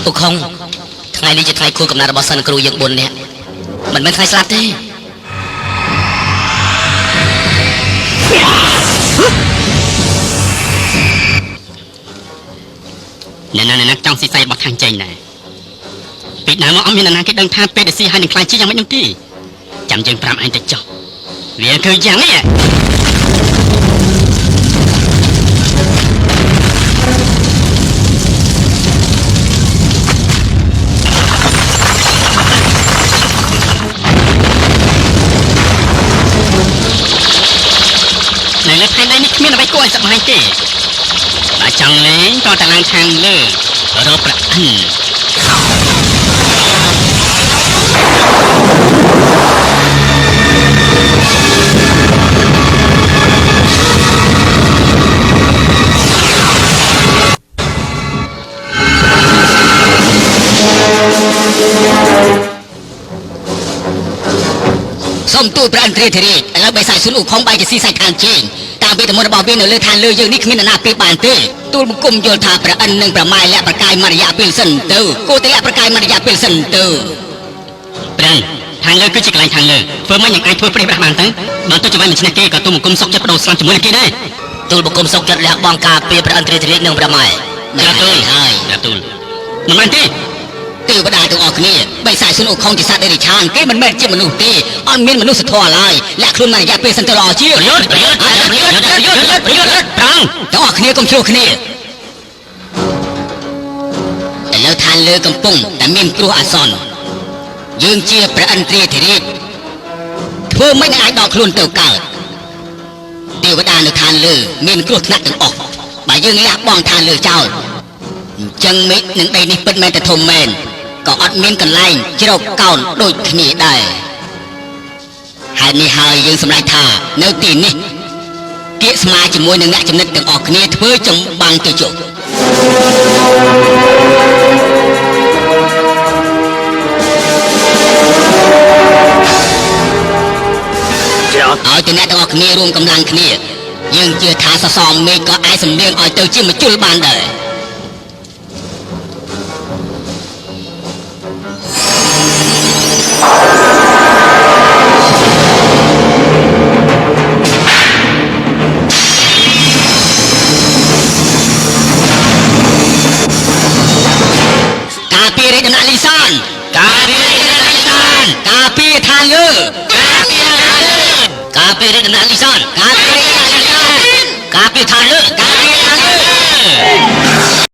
អ៊ុខុងថ្ងៃនេះជាថ្ងៃខួបកំណើតរបស់សិនគ្រូយើង4នាក់មិនមែនថ្ងៃស្លាប់ទេអ្នកណាអ្នកណាចង់ស៊ីសាច់របស់ខាងចេញដែរពីដើមមកអត់មានអ្នកណាគេដឹងថាពេលដែលស៊ីហើយនឹងខ្លាចជាយ៉ាងម៉េចនោះទេចាំយើងប្រាប់ឯងទៅចុះវាគឺយ៉ាងនេះ នៅលើផែនដីនេះគ្មានអ្វីគួរឲ្យសប្បាយទេបើចង់លេងក៏តឡើងខាងលើរកប្រអិន សូមទូលព្រះឥន្ទ្រាធិរាជឥឡូវបិសាចស៊ុនអ៊ូខុងបែរជាស៊ីសាច់ខាងជេងតាមវេទមន្តរបស់វានៅលើឋានលើយើងនេះគ្មាននរណាប្រៀបបានទេទូលបង្គំយល់ថាព្រះឥន្ទនិងព្រះម៉ែលាក់ប្រកាយមួយរយៈពេលសិនទៅគួរតែលាក់ប្រកាយមួយរយៈពេលសិនទៅ ព្រះឋានលើគឺជាកន្លែងឋានលើធ្វើម៉េចនឹងអាចធ្វើព្រះប្រាស់បានទៅបើទោះជាវាយមិនឈ្នះគេក៏ទូលបង្គំសុកចិត្តបដូរស្លាប់ជាមួយនឹងគេដែរ ទូលបង្គំសុកចិត្តលះបង់ការពារព្រះឥន្ទ្រាធិរាជនិងព្រះម៉ែ ក្រាបទូល ហើយ ក្រាបទូលមិនមែនទេ ទេវតាទាំងអស់គ្នាបិសាចស៊ុនអ៊ូខុងជាសត្វដេរិឆានគេមិនមែនជាមនុស្សទេអត់មានមនុស្សធម៌ឡើយលាក់ខ្លួនមួយរយៈពេលសិនទៅល្អជាង ប្រយុទ្ធប្រយុទ្ធប្រយុទ្ធប្រយុទ្ធប្រយុទ្ធប្រង ទាំងអស់គ្នាកុំឆ្លោះគ្នាឥឡូវឋានលើកំពុងតែមានគ្រោះអាសន្នយើងជាព្រះឥន្ទ្រាធិរាជធ្វើមិនអាចដកខ្លួនទៅកើតទេវតានៅឋានលើមានគ្រោះថ្នាក់ទាំងអស់បើយើងលះបង់ឋានលើចោលអញ្ចឹងមេឃនិងដីនេះពិតមែនតែធំមែនក៏អត់មានកន្លែងជ្រកកោនដូចគ្នាដែរហេតុនេះហើយយើងសម្រេចថានៅទីនេះគៀកស្មាជាមួយនឹងអ្នកចំណិតទាំងអស់គ្នាធ្វើចម្បាំងទៅជុះ ឲ្យតែអ្នកទាំងអស់គ្នារួមកម្លាំងគ្នាយើងជឿថាសសរមេឃក៏អាចសម្លៀងឲ្យទៅជាមជុលបានដែរការពាររាជដំណាក់លីសាន ការពាររាជដំណាក់លីសាន ការពារឋានលើ ការពារឋានលើការពាររាជដំណាក់លីសាន ការពាររាជដំណាក់លីសាន ការពារឋានលើ